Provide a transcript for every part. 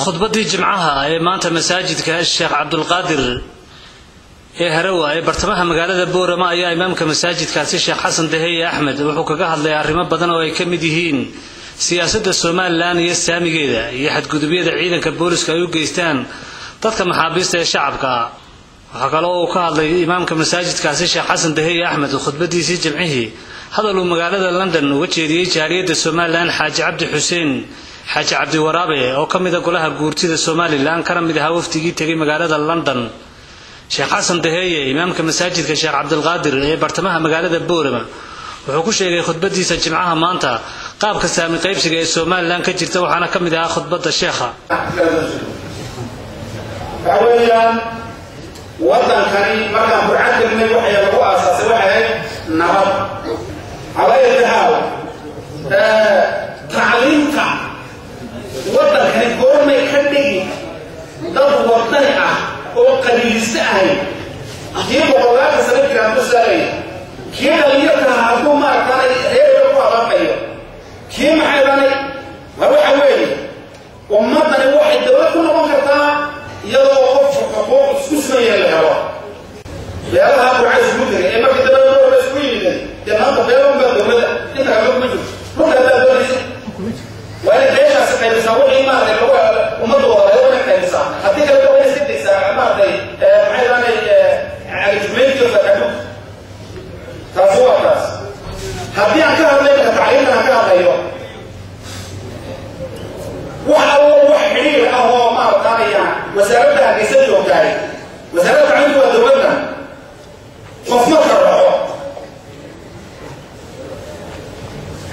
Khudbadii jimcaha ee maanta masaajidka Sheekh Cabdulqaadir ee Harawa ee bartamaha magaalada Boorama ayaa imaamka masaajidkaasi Sheekh Xasan Daheye Axmed wuxuu kaga hadlay arrimo badan oo ay ka mid yihiin siyaasadda Somalilan iyo saamigeeda iyo xadgudubyada ciidanka booliska ay u geystaan dadka maxaabiista ee shacabka. Waxaa kaloo uu ka hadlay imaamka masaajidkaasi Sheekh Xasan Daheye Axmed khudbadiisii jimcihii hadal uu magaalada London uga jeediyey jaaliyadda Somalilan Xaaji Cabdi Xuseen Xaaji Cabdi Waraabe oo ka mid ah golaha guurtida Somalilan kana mid ahaa wafdigii tegay magaalada London. Sheekh Xasan Daheye imaamka masaajidka Sheekh Cabdulqaadir ee bartamaha magaalada Boorama wuxuu ku sheegay khudbadiisa jimcaha maanta qaabka saami qaybsiga ee Somalilan ka jirta, waxaana ka mid ahaa khudbadda sheekha. Waxa weeyaan waddankani markaan burcad tagnay waxay lagu aasaasay waxay ahayd nabad. Calaytahaal tacliinta waddankani goormay ka dhigi dad wadani ah oo qabiiliste ahay, kii boqolaalka sano jira hadduu saaraya, kii dhalinyartaha hadduu maaragtaanay reerka ku abaaqayo, kii maxay dhanay. War waxa weeye ummaddani waxay dawlad ku noqon kartaa iyadoo qofku xuquuq isku siman la helo. Beelaha burca isugu tegay ee markii dambe loo isku yimid, dee maanta beelon baa dawladda inta kale kuma jirto. Runta haddaad doonaysa waa inay beeshaasi qaybisaa wixii maaragtay lagu helo ummadda wada waa inay qaybisaa, haddii kale waa inay iska daysaa maaragtay maxay dhaanay cagajuglayntiyo fakadhu. Taasi waa taas. Haddii aan ka hadlay marka tacliintan aan ka hadlayo, wax allo wax xidhiir ah oo maaragtaanaya wasaaradda Hargeysa joogtahay, wasaaradda tacliintu waa dowladda, qof ma karaxo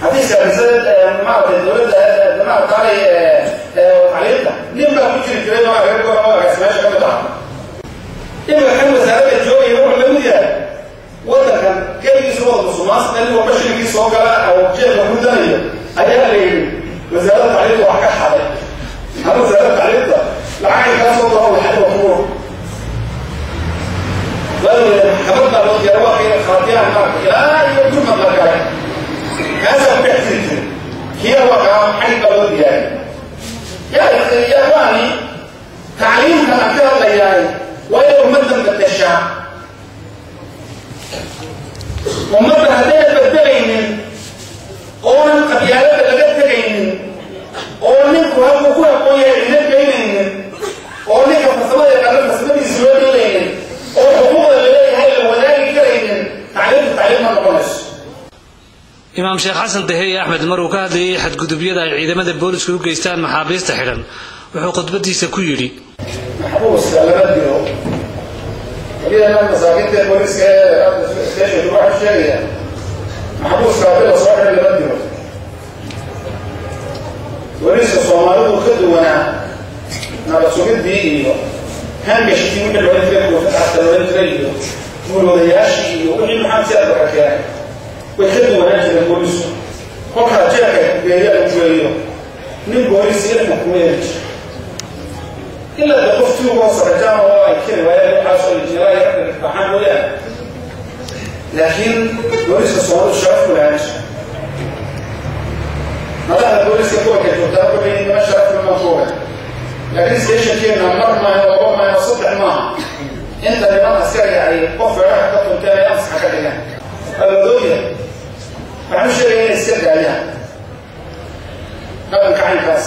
xafiiska Hargeysa maaragtay dowladda maaragtaanay tacliinta nin baa ku jiri jiray oo reer goor oo agaasimayaasha ka mid ah. Imika kan wasaaradda joogaya wuxuu la mid yahay waddankan keligiisa wada musuqmaasuqa, nin walba shilinkii soo gala oo jeebka ku danayo ayaa la yidhi wasaaradda tacliinta wax ka xaday ama wasaaradda tacliinta lacag kaa soo daro waxay waa kuwo maxkamad baa loo diyaar waa kay khaatiyaan maarka ilaa iyo gurmad la galay kaasaa ku dhex jiri jiray, kiina waa kaa xarig baa loo diyaariyay. Yaa ikhwaani, tacliimkan aan ka hadlayaay waa inay ummaddan bedeshaa. Ummaddan haddayna bedelaynin oonan qabyaalada laga tegaynin oo ninku halkuu ku habboon yahay cidna geynaynin oo ninka farsamada yaqaano farsamadiisa loo dheelaynin oo xuquuqda laleeyahay la wadaagi karaynin, tacliimtu tacliim ma noqonayso. Imaam Sheekh Xasan Daheye Axmed maruu ka hadlayay xadgudubyada ay ciidamada boolisku u geystaan maxaabiista xidhan wuxuu khudbadiisa ku yidhi: Maxbuuska lama dilo. Qolyahan masaakiinta booliska ee station waxaa sheegaya maxbuuska haddii la soo xidho lama dilo. Booliska Soomaalidu ka duwanaa nabad sugidii iyo hangashkii wixii loolan jiray, koofid xasta loolan jiray iyo guulwadayaashii iyo wixii maxamed si adbaka keenay way ka duwanaan jireen boolisku. Kolkaa jeelka geeya lagu geeyo nin boolis ilxun kuma yeeli jiro ilaa de qof tuugoo sarajaan oo ay keri waayeen waxaasoo injineeraha yarka baxaan mooyaane. Laakiin booliska Soomaalidu sharaf ku lahaan jira. Madaxda booliska gobolka joogtaa kolay nima sharaf lama jooga, laakiin stationkeena mar maayo, laba maayo, saddex maaha inta niman askariga ay qof feeraha ka tunteen ay ansaxa ka dhigaan waa ladooyahay. Waxaan u sheegaya inay iska daayaan dhaqanka caynkaas,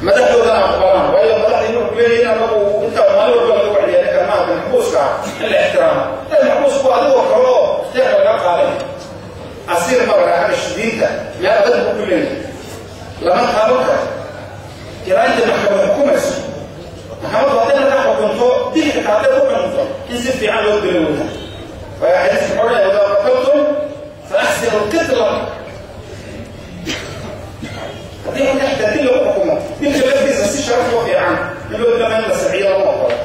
madaxdoodana aqbalaan, waayo madaxdii marku leeyihin anagu intaa maalin walba laga wacdiya ninka maarka maxbuuska ah in la ixtiraamo. Ee maxbuusku adigoo kale oo jeex laga qaaday asiir ma laga xagga diinta meel adag buu ku leeyahay, lama taaban karo ilaa inta maxkamad xukumayso. Maxkamaddu hadday markaa xukunto dili xitaa hadday ku xukunto in si fiican loo dilo weeyaan, waayo xadiiska wuxuu leeyahay: idaa qataltum fa axsinu lqitla. Haddii marka xitaa dil lagu xukumo, dilka laftiisa si sharaf loo fiican in loo dilo, in la siciyo lama ogola.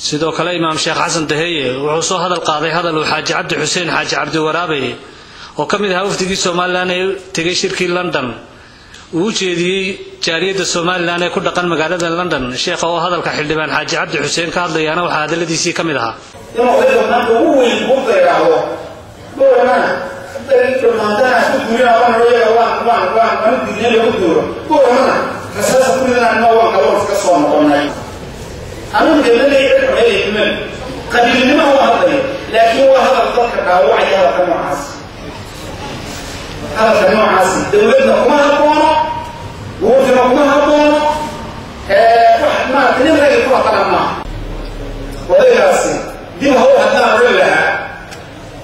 Sidoo kale imaam Sheekh Xasan Daheye wuxuu soo hadal qaaday hadal uu Xaaji Cabdi Xuseen Xaaji Cabdi Waraabe oo ka mid ahaa wafdigii Somalilan ee tegay shirkii London uu u jeediyey jaaliyadda Somaliland ee ku dhaqan magaalada London. Sheekha oo hadalka xildhibaan Xaaji Cabdi Xuseen ka hadlayaana waxaa hadaladiisii ka mid ahaa: Inuu odayga maanta ugu weyn buurta idhaahdo Booramana waan diidnay lagu duuro Booramana rasaasa ku ridanaa waan kaloon iska soo noqonay. Anugu deemaley cid xumeeyay qabiilnimo uma hadlayo, laakiin waa hadal dadka dhaawacaya. Hadalka noocaas, hadalka noocaasi dawladna kuma haboono, buurtina kuma haboono, wax maarata nin ragi ku hadlana maaha. Odaygaasi dib haw haddaan odhan lahaa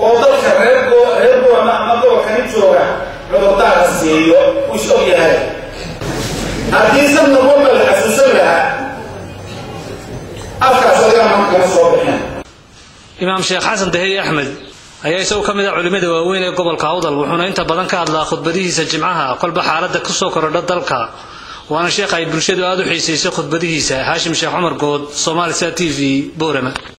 oo dadka reer reer Boorama ama gobolkani jooga cudurdaara siiyo, uu is og yahay. Haddii sanad walba la xasuusan lahaa, afkaas odagaa maanta kama soo bixin. Imaam Sheekh Xasan Dahey Axmed ayaa isagu ka mid ah culimmada waaweyn ee gobolka Awdal, wuxuuna inta badan ka hadlaa khudbadihiisa jimcaha kolba xaaladda kusoo korodha dalka, waana sheekh ay bulshadu aada u xiisaysay khudbadihiisa. Haashim Sheekh Cumar Good, Somali Sat TV, Boorama.